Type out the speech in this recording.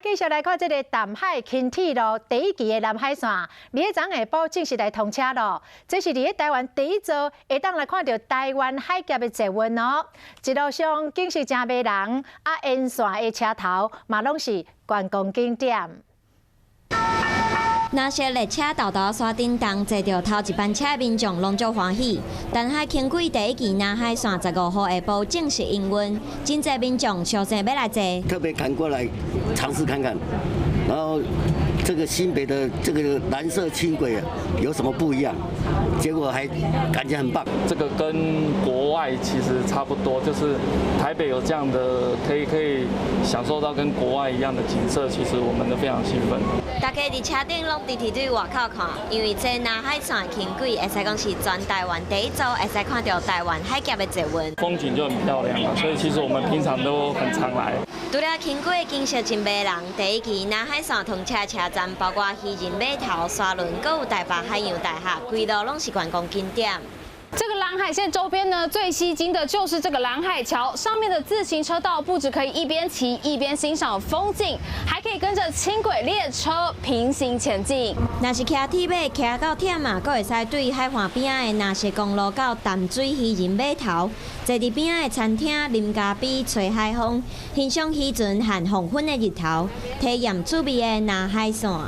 繼續來看這个淡海輕鐵路第一期的南海線，佇咧昨下晡正式來通車咯。這是佇咧台灣第一座會當來看著台灣海峽的捷運哦。一路上景色誠迷人，啊，沿線的車頭嘛攏是觀光景點。藍色列車豆豆山頂動，坐著頭一班車的民眾攏足歡喜。淡海輕軌第一期南海線15號下晡正式營運，真濟民眾相爭欲來坐。特別趕過來嘗試看看，然後這個新北的這個藍色輕軌啊，有什麼不一樣？結果還感覺很棒。這個跟國外其實差不多，就是台北有這樣的可以享受到跟國外一樣的景色，其實我們都非常興奮。大家佇車頂攏直直對外口看，因為這南海線輕軌會使講是全台灣第一座會使看著台灣海峽的捷運。風景就很漂亮嘛，所以其實我們平常都很常來。除了輕軌景色真迷人，第一期南海線通車車站包括漁人碼頭、沙崙，閣有台北海洋大學，規路攏是觀光景點。這個藍海線周邊呢，最吸睛的就是這個藍海橋上面的自行車道，不止可以一邊騎一邊欣賞風景，還可以跟着輕軌列車平行前進。若是騎鐵馬騎到忝啊，閣會使對海岸邊仔的藍色公路到淡水漁人碼頭，坐佇邊仔的餐廳啉咖啡、吹海風，欣賞漁船和黃昏的日頭，體驗趣味的南海線。